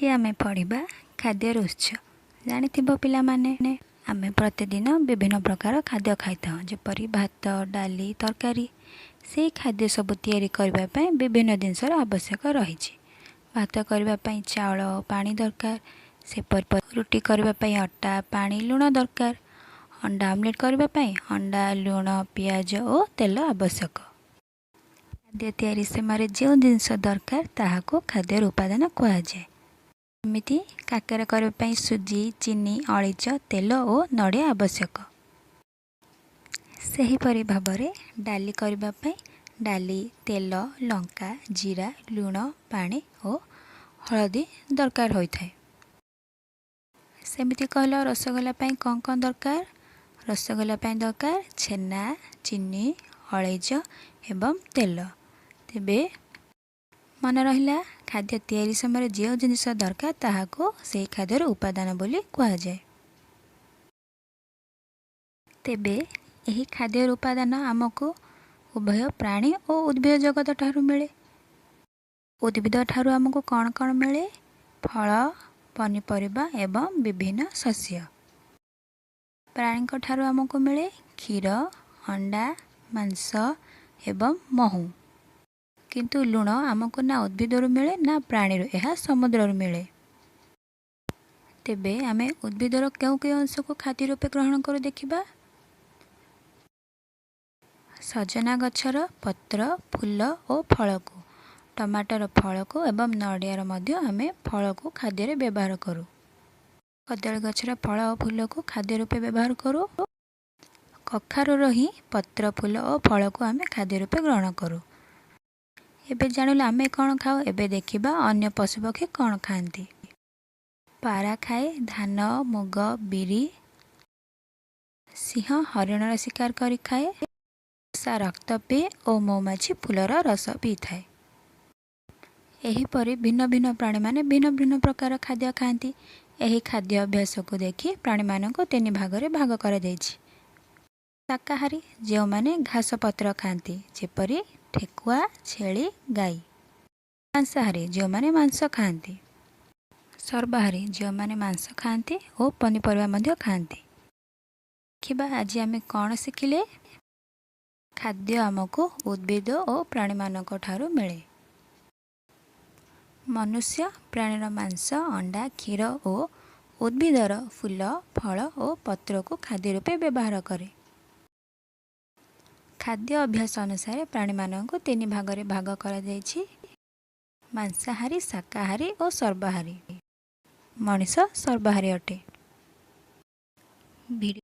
ଆଜି ଆମେ ପଢ଼ିବା ଖାଦ୍ୟର ଉତ୍ସ। ଜାଣିଥିବ ପିଲାମାନେ, ଆମେ ପ୍ରତିଦିନ ବିଭିନ୍ନ ପ୍ରକାର ଖାଦ୍ୟ ଖାଇଥାଉ, ଯେପରି ଭାତ, ଡାଲି, ତରକାରୀ। ସେଇ ଖାଦ୍ୟ ସବୁ ତିଆରି କରିବା ପାଇଁ ବିଭିନ୍ନ ଜିନିଷର ଆବଶ୍ୟକ ରହିଛି। ଭାତ କରିବା ପାଇଁ ଚାଉଳ, ପାଣି ଦରକାର। ସେପରି ରୁଟି କରିବା ପାଇଁ ଅଟା, ପାଣି, ଲୁଣ ଦରକାର। ଅଣ୍ଡା ଆମଲେଟ୍ କରିବା ପାଇଁ ଅଣ୍ଡା, ଲୁଣ, ପିଆଜ ଓ ତେଲ ଆବଶ୍ୟକ। ଖାଦ୍ୟ ତିଆରି ସମୟରେ ଯେଉଁ ଜିନିଷ ଦରକାର, ତାହାକୁ ଖାଦ୍ୟର ଉପାଦାନ କୁହାଯାଏ। ଏମିତି କାକରା କରିବା ପାଇଁ ସୁଜି, ଚିନି, ଅଳେଇଚ, ତେଲ ଓ ନଡ଼ିଆ ଆବଶ୍ୟକ। ସେହିପରି ଭାବରେ ଡାଲି କରିବା ପାଇଁ ଡାଲି, ତେଲ, ଲଙ୍କା, ଜିରା, ଲୁଣ, ପାଣି ଓ ହଳଦୀ ଦରକାର ହୋଇଥାଏ। ସେମିତି କହିଲ, ରସଗୋଲା ପାଇଁ କ'ଣ କ'ଣ ଦରକାର? ରସଗୋଲା ପାଇଁ ଦରକାର ଛେନା, ଚିନି, ଅଳେଇଚ ଏବଂ ତେଲ। ତେବେ ମନେ ରହିଲା, ଖାଦ୍ୟ ତିଆରି ସମୟରେ ଯେଉଁ ଜିନିଷ ଦରକାର, ତାହାକୁ ସେହି ଖାଦ୍ୟର ଉପାଦାନ ବୋଲି କୁହାଯାଏ। ତେବେ ଏହି ଖାଦ୍ୟର ଉପାଦାନ ଆମକୁ ଉଭୟ ପ୍ରାଣୀ ଓ ଉଦ୍ଭିଦ ଜଗତ ଠାରୁ ମିଳେ। ଉଦ୍ଭିଦ ଠାରୁ ଆମକୁ କ'ଣ କ'ଣ ମିଳେ? ଫଳ, ପନିପରିବା ଏବଂ ବିଭିନ୍ନ ଶସ୍ୟ। ପ୍ରାଣୀଙ୍କ ଠାରୁ ଆମକୁ ମିଳେ କ୍ଷୀର, ଅଣ୍ଡା, ମାଂସ ଏବଂ ମହୁ। କିନ୍ତୁ ଲୁଣ ଆମକୁ ନା ଉଦ୍ଭିଦରୁ ମିଳେ ନା ପ୍ରାଣୀରୁ, ଏହା ସମୁଦ୍ରରୁ ମିଳେ। ତେବେ ଆମେ ଉଦ୍ଭିଦର କେଉଁ କେଉଁ ଅଂଶକୁ ଖାଦ୍ୟ ରୂପେ ଗ୍ରହଣ କରୁ, ଦେଖିବା। ସଜନା ଗଛର ପତ୍ର, ଫୁଲ ଓ ଫଳକୁ, ଟମାଟର ଫଳକୁ ଏବଂ ନଡ଼ିଆର ମଧ୍ୟ ଆମେ ଫଳକୁ ଖାଦ୍ୟରେ ବ୍ୟବହାର କରୁ। କଦଳୀ ଗଛର ଫଳ ଓ ଫୁଲକୁ ଖାଦ୍ୟ ରୂପେ ବ୍ୟବହାର କରୁ। କଖାରୁର ହିଁ ପତ୍ର, ଫୁଲ ଓ ଫଳକୁ ଆମେ ଖାଦ୍ୟ ରୂପେ ଗ୍ରହଣ କରୁ। ଏବେ ଜାଣିଲୁ ଆମେ କ'ଣ ଖାଉ, ଏବେ ଦେଖିବା ଅନ୍ୟ ପଶୁପକ୍ଷୀ କ'ଣ ଖାଆନ୍ତି। ପାରା ଖାଏ ଧାନ, ମୁଗ, ବିରି। ସିଂହ ହରିଣର ଶିକାର କରି ଖାଏ। ମୂଷା ରକ୍ତ ପିଏ ଓ ମହୁମାଛି ଫୁଲର ରସ ପିଇଥାଏ। ଏହିପରି ଭିନ୍ନ ଭିନ୍ନ ପ୍ରାଣୀମାନେ ଭିନ୍ନ ଭିନ୍ନ ପ୍ରକାର ଖାଦ୍ୟ ଖାଆନ୍ତି। ଏହି ଖାଦ୍ୟ ଅଭ୍ୟାସକୁ ଦେଖି ପ୍ରାଣୀମାନଙ୍କୁ ତିନି ଭାଗରେ ଭାଗ କରାଯାଇଛି। ଶାକାହାରୀ, ଯେଉଁମାନେ ଘାସ ପତ୍ର ଖାଆନ୍ତି, ଯେପରି ଠେକୁଆ, ଛେଳି, ଗାଈ। ମାଂସାହାରୀ, ଯେଉଁମାନେ ମାଂସ ଖାଆନ୍ତି। ସର୍ବାହାରୀ, ଯେଉଁମାନେ ମାଂସ ଖାଆନ୍ତି ଓ ପନିପରିବା ମଧ୍ୟ ଖାଆନ୍ତି। ଦେଖିବା ଆଜି ଆମେ କ'ଣ ଶିଖିଲେ। ଖାଦ୍ୟ ଆମକୁ ଉଦ୍ଭିଦ ଓ ପ୍ରାଣୀମାନଙ୍କ ଠାରୁ ମିଳେ। ମନୁଷ୍ୟ ପ୍ରାଣୀର ମାଂସ, ଅଣ୍ଡା, କ୍ଷୀର ଓ ଉଦ୍ଭିଦର ଫୁଲ, ଫଳ ଓ ପତ୍ରକୁ ଖାଦ୍ୟ ରୂପେ ବ୍ୟବହାର କରେ। ଖାଦ୍ୟ ଅଭ୍ୟାସ ଅନୁସାରେ ପ୍ରାଣୀମାନଙ୍କୁ ତିନି ଭାଗରେ ଭାଗ କରାଯାଇଛି: ମାଂସାହାରୀ, ଶାକାହାରୀ ଓ ସର୍ବାହାରୀ। ମଣିଷ ସର୍ବାହାରୀ ଅଟେ। ଭିଡ଼ିଓ